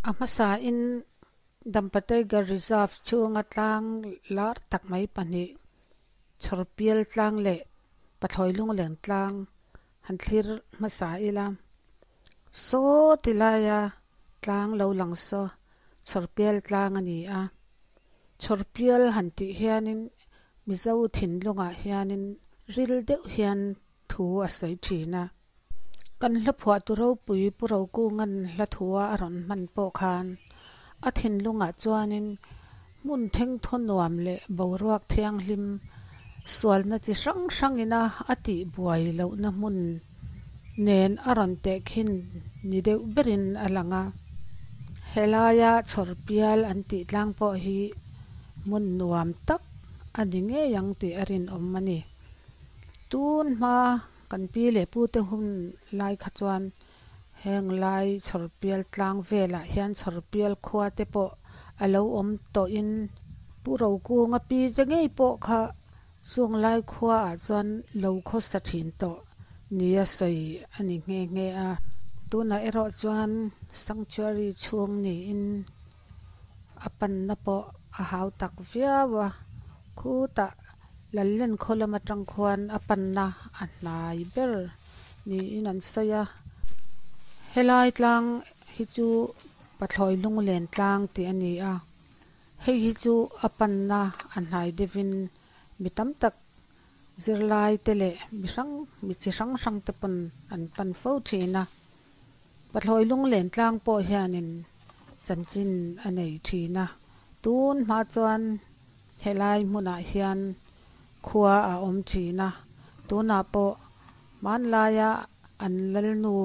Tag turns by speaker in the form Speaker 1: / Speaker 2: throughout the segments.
Speaker 1: A hmasain Dampa Tiger Reserve chhunga tlang lar tak mai pahnih Chhawrpial tlang leh Pathlawi Lungleng tlang han thlir hmasa ila saw ti laia tlang lo lang saw Chhawrpial tlang a ni a Chhawrpial han tih hianin Mizo thinlungah hianin ril deuh hian thu a sawi thin a. Kan hla phuahtu ropui Pu Rokunga'n hla thua a rawn hman pawh khan a thinlungah chuanin hmun thengthaw nuam leh boruak thianghlim sualna chi hrang hrangina a tih buai lohna hmun nen a rawn tehkhin ni deuh berin a lang a. Helaia chhawrpial an tih tlang pawh hi hmun nuam tak a ni ngei ang tih a rinawm a ni. Tun hma kan pi leh pu te hun lai kha chuan heng lai chhawrpial tlang velah hian chhawrpial khua te pawh a lo awm tawhin Pu Rokunga pi te ngei pawh kha chung lai khua ah chuan lo khawsa thin tawh nia sawi a ni nghe nghe a. Tunah erawh chuan sanctuary chhung niin a panna pawh a hau tak viau a, khutah Lallen khaw lam atang khuan a panna a hnai ber niin an sawi a. Helai tlang hi chu Pathlawi Lunglen tlang tih a ni a, hei hi chu a panna a hnai deuhin mi tam tak zirlai te leh mi hrang mi chi hrang hrang te pawn an pan fo thin a. Pathlawi Lunglen tlang pawh hianin chanchin a nei thin a, tun hma chuan Helai hmunah hian khua a awm thin a, tunah pawh hmanlaia an lalnu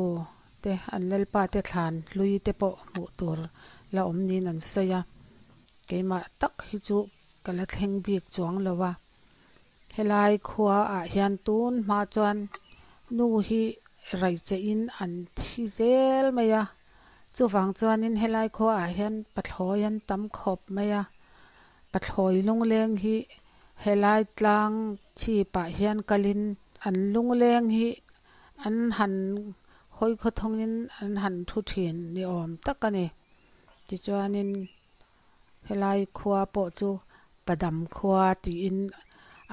Speaker 1: te an lalpa te thlan hlui te pawh hmuh tur la awm niin an sawi a, keimah tak hi chu ka la thleng bik chuang lo a, helai khua ah hian tun hma chuan nu hi raicheh in an thi zel mai a, chuvang chuanin helai khua ah hian pathlawi an tam khawp mai a. Pathlawi lungleng hi helai tlang chhipah hian kalin an lungleng hi an han hawi khawthawngin an han thu thin ni awm tak a ni. Tichuanin helai khua pawh chu Padam khua tiin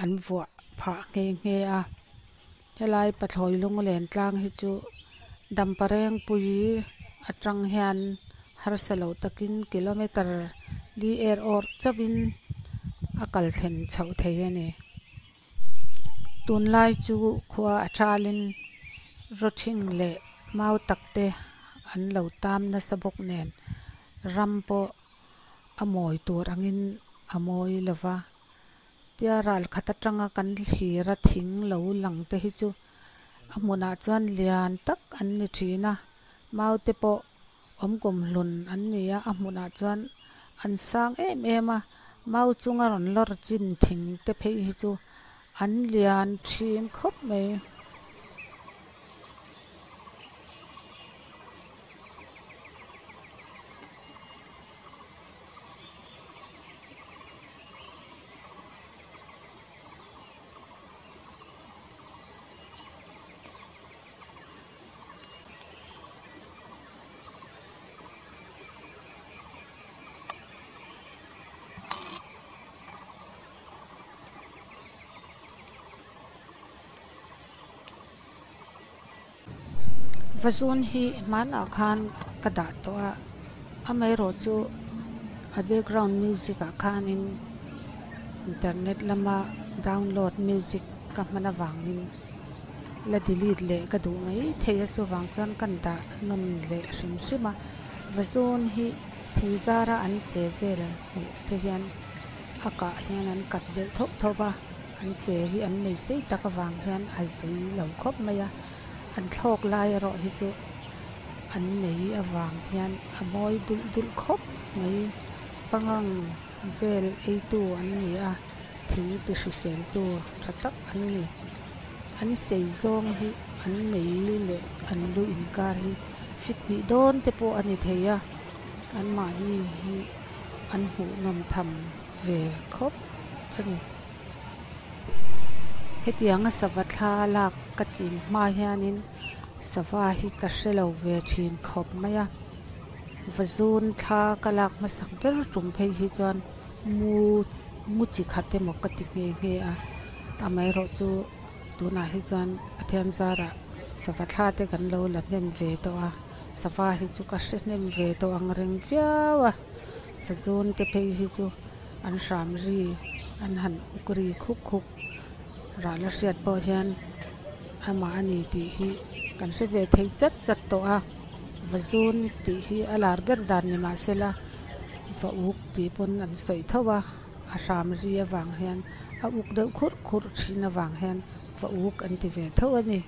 Speaker 1: an vuah phah nghe nghe a. Helai Pathlawi lunglen tlang hi chu Damparengpui atang hian harsa lo takin kilometer li er awr chauhin a kal thlen chhoh thei a ni. Tunlai chu khua a thalin rawthing leh mau tak te an lo tam nasa bawk nen ram pawh a mawi tur angin a mawi lova. Tia ral khat atanga kan thlir a thing lo lang te hi chu a hmunah chuan lian tak an ni thin a mau te pawh awm kum hlun an ni a a hmunah chuan an sang em em a mau chunga rawn lawr chin thing te phei hi chu an lian thin khawp mai. Vazun hi hmanah khan ka dah tawh a amaherawh chu a background music ah khanin internet lama download music ka hman avangin la delete leh ka duh mai thei a chuvang chuan ka dah nawn leh hrim hrim a vazun hi thing zara an che vel hmuh te hian a kah hian an kat deuh thauh thauh va an che hi an nei sei tak avang hian a zei lo khawp mai a an thlawk lai erawh hi chu an nei avang hian a mawi dulh dulh khawp mai pangang vel eitu an ni a thing ti hrisel tu tha tak an ni an sei zawng hi an mei leh an lu inkar hi fit hnih dawn te pawh a ni thei a anmahni hi an hmuh nawm tham ve khawp a ni. Hetianga sava thla lak ka chin hma hianin sava hi ka hre lo ve thin khawp mai a. Vazun thla ka lak hmasak ber tum phei hi chuan mu mu chi khat emaw ka ti nghe nghe a amaherawh chu tunah hi chuan Pathian zarah sava thla te kan lo la hnem ve tawh a sava hi chu ka hre hnem ve tawh ang reng viau a vazun te phei hi chu an hram ri an han uk ri khuk khuk rah la hriat pawh hian amah a ni tih hi kan hre ve thei chat chat tawh a vazun tih hi a lar ber dan ni mahsela va uk tih pawn an sawi tho a a hram ri avang hian a uk deuh khurh khurh thin avang hian va uk an ti ve tho a ni.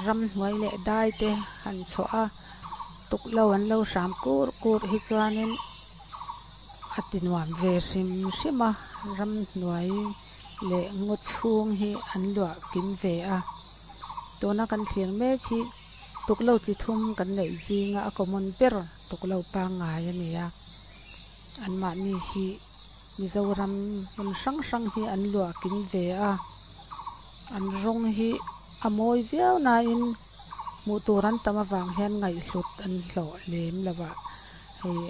Speaker 1: Ramhnuai leh dai te han chhuah a tuklo an lo hram kur kur hi chuanin a ti nuam ve hrim hrim a ramhnuai leh ngaw chhung hi an luah kim ve a tuna kan thlir mek hi tuklo chi thum kan neih zinga a common ber tuklo pangngai a ni a anmahni hi Mizoram hmun hrang hrang hi an luah kim ve a an rawng hi a mawi viau nain hmuh tur an tam avang hian ngaihhlut an hlawh lem lo a hei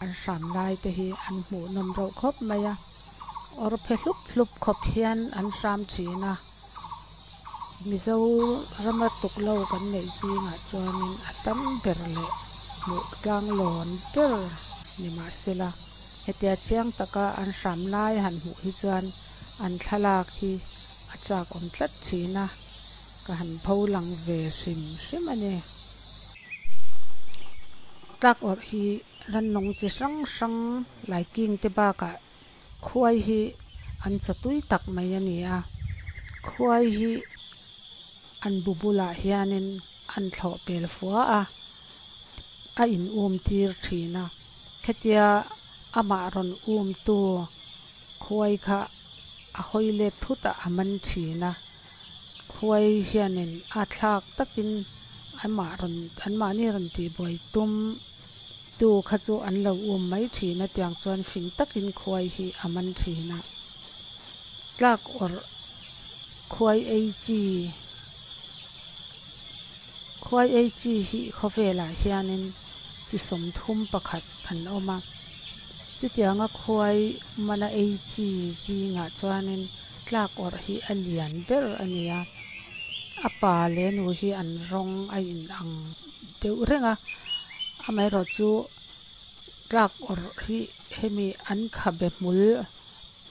Speaker 1: an hram lai te hi an hmuh nawm reuh khawp mai a awr phe hlup hlup khawp hian an hram thin a Mizoram a tuklo kan neih zingah chuanin a tam ber leh hmuh tlang lawn ber ni mahsela hetia chiang taka an hram lai han hmuh hi chuan an thlalak hi a chak awm tlat thin a ka han pho lang ve hrim hrim a ni. Tlak awrh hi rannung chi hrang hrang laiking te bakah khuai hi an chaw tui tak mai a ni a khuai hi an bu bulah hianin an thlawh pel fua a a in um tir thin a khetia amah rawn um tu khuai kha a hawi let thut a a man thin a khuai hianin a thlak takin amah rawn anmahni rawn tihbuai tum tu kha chu an lo um mai thin a tiang chuan fing takin khuai hi a man thin a tlak awrh khuai ei chi khuai ei chi hi khawvelah hianin chi sawmthum pakhat an awm a chutianga khuai mana ei chi zingah chuanin tlak awrh hi a lian ber a ni a a pa leh nu hi an rawng a in ang deuh reng a amaherawh chu tlak awrh hi hemi an khabe hmul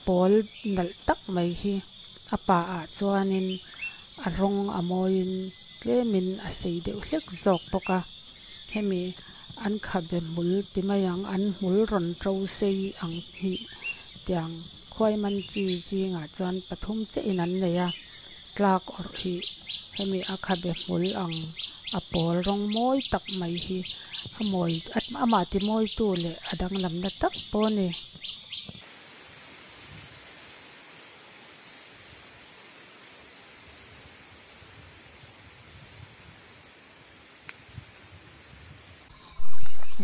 Speaker 1: pawl nalh tak mai hi a paah chuanin a rawng a mawiin tlemin a sei deuh hlek zawk bawk a hemi an khabe hmul ti mai ang an hmul rawn to sei ang hi tiang khuai man chi zingah chuan pathum chiah in an nei a tlak awrh hi hemi a khabe hmul ang a pawl rawng mawi tak mai hi a mawi amah ti mawi tu leh a danglam na tak pawh a ni.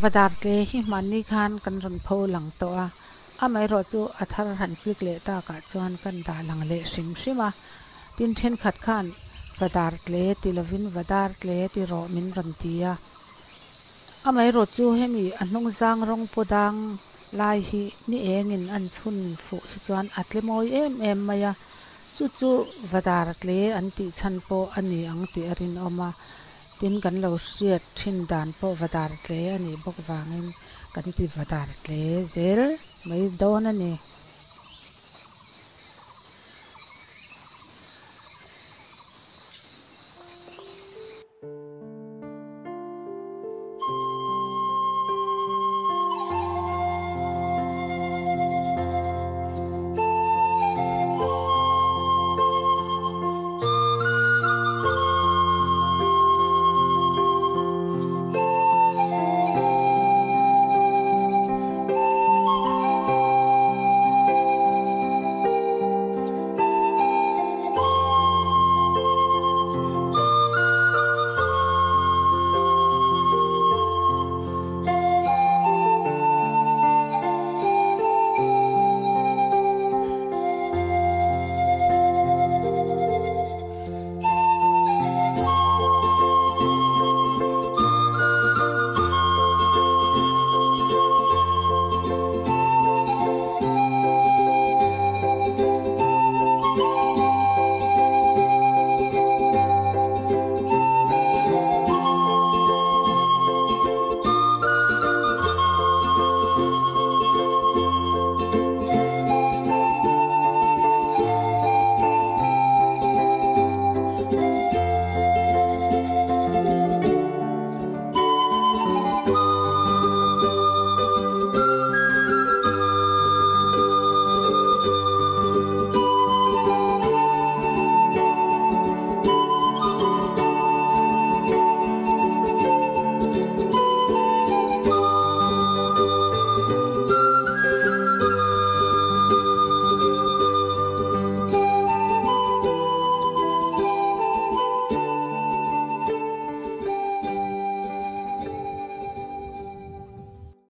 Speaker 1: Vadar tle hi hmanni khan kan rawn pho lang tawh a, amaherawh chu a thar han click leh takah chuan kan dah lang leh hrim hrim a, tin thenkhat khan Vadar tle ti lovin Vadar tle ti rawh min rawn ti a, amaherawh chu hemi a hnung zang rawng paw dang lai hi ni engin an chhun fuh hi chuan a tle mawi em em mai a, chu chu Vadar tle an tih chhan pawh a ni ang tih a rinawm a. Tin kan lo hriat thin dan pawh va dar tle a nih bawk vangin kan ti va dar tle zel mai dawn a ni.